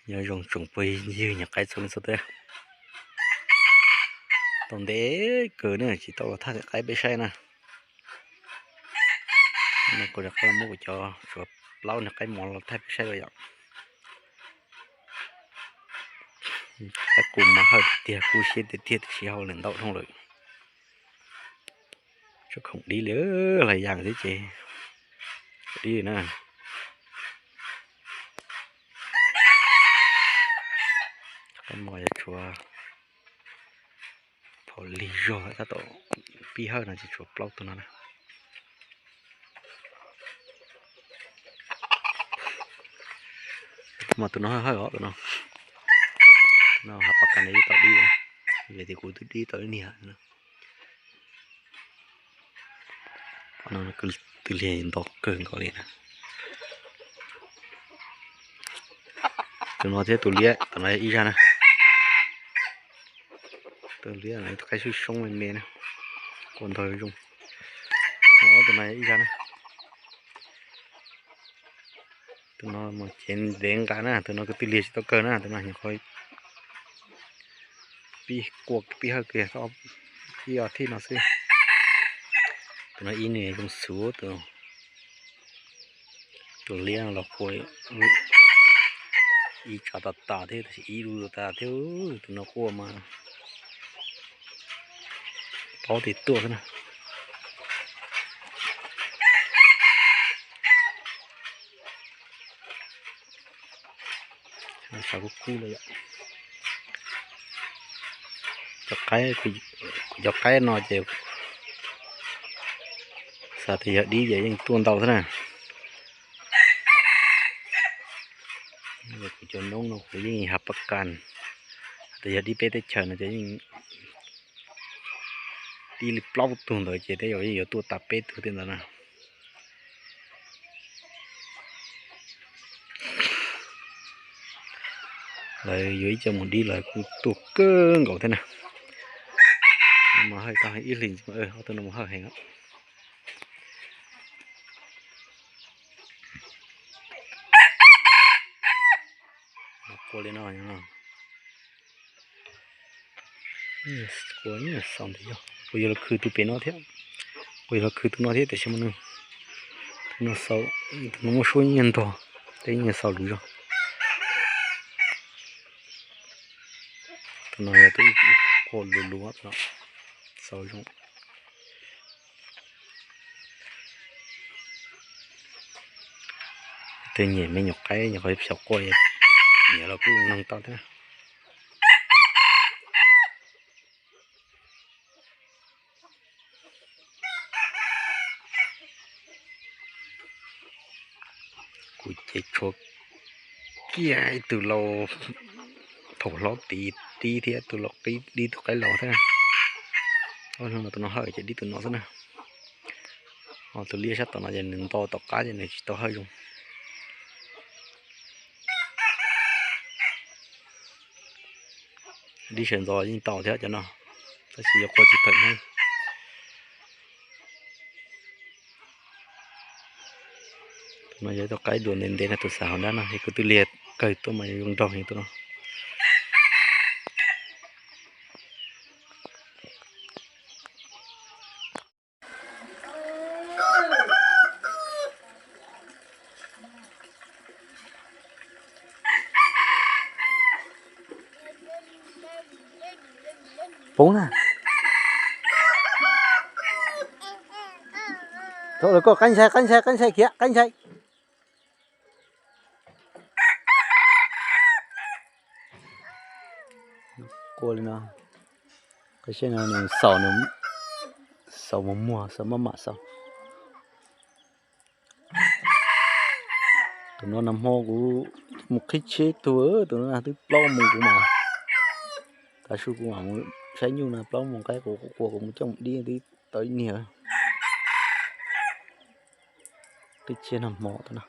Nyob zoo tsoom phooj ywg nyob qab txhua leej txhua tus. Tau ntev kawg na tsis tau los thaij qaib peb saib na. Kuv rov qab muab kuv cov tshuav plaub niag qaib mos los thaij peb saib los yom. Qaib qus mas hawj tiag tiag, kub siab tiag tiag, tab sis hauj lwm ntau dhau lawm. Tsuas khoom dib li, los yam thiab ces dib na. Qaib mos yog tshuav phom lig zog, tab tom pib hawj no ces tshuav plaub tug no na. Mas tus no hawj os, tus no, tus no hav pas kas no ib tau dib, vim tias kuv twb dib tau ib niag. Qhov no twb liag nto kawg nkaus li na. Tus no thiab tus liab, tus no yog ib zaj na. Tus liab no tus qaib soob soob me me na, qua ntog zoo. Tus no yog ib zaj na. Tus no mas cev ntev nqa na, tus no kwv tw liag tsis tau kawg na, tus no nyuam qhuav pib qua pib hawj kiag ib ob thib no xwb. Tus no ib niag zoo xwb, tus liab los qua ib tsam tas tas thiab, tab sis ib lub tas thiab, tus no qua mas paub tias tuaj xwb na. Xav kub kub li yom. Cov qaib, kuv cov qaib no ces xav tias yog dib ces yeej tuaj ntau xwb na. Kuv cov noob no kuv yeej hav pas kas, tias yog dib peb teb chaws no ces yeej dib li plaub tug ntawd ces tej zaum yeej yuav tuaj tas peb tug tej ntawd na. Lawv yuav ib co mus dib lawv kuj tuaj kawg nkaus thiab na. Mus hawj tau ib hlis, ob tug no mus hawj heev. Qua li no, qua xaus ntawd yog, kuv yuav los khwv tus pem no thiab, kuv yuav los khwv tus no thiab tiam sis mas nws, tus no xaus, tus no muaj suab nyiaj ntog, tej nyiaj xaus lus zog. Tus no yog tus qua lus lus, xaus zoo. Tej nyiam me nyuam qaib nyuam qhuav xyaum qua, nyiam los kuj noog tau thiab. Kuv ces tshuav kiag ib tug laus thaum hlob tid dib thiab tus laus qib dib tus qaib laus thiab. Tus no hawj ces dib tus no xwb na. Ho tus liab sab tom no ces nws nto tom qab ces nws tsis tau hawj zoo. Dib sawv ntxov yeej tau thiab cov no, tab sis yuav qua tsis tawm neeb. Tus no yog ib tug qaib duav ntev ntev na, tus xav hauv nrab no es kuv twb liag kawg tuaj mas yuav zoo nraug heev tus no. Poob na. Thaum lawv koj qab ntshai, qab ntshai, qab ntshai khiav, qab ntshai. Qua li no, qhov siab no nws xaus, nws xaus mus muag, xaus maj mam xaus. Tus no nag hmo kuv mus qhib tsheb tuag, tus no twb plaub moos kuv mas, tav su kuv mam mus saib nyuj no, plaub moos qaib kuv qua kuv mus coj mus dib twb tau ib niag. Qhib tsheb nag hmo tus no.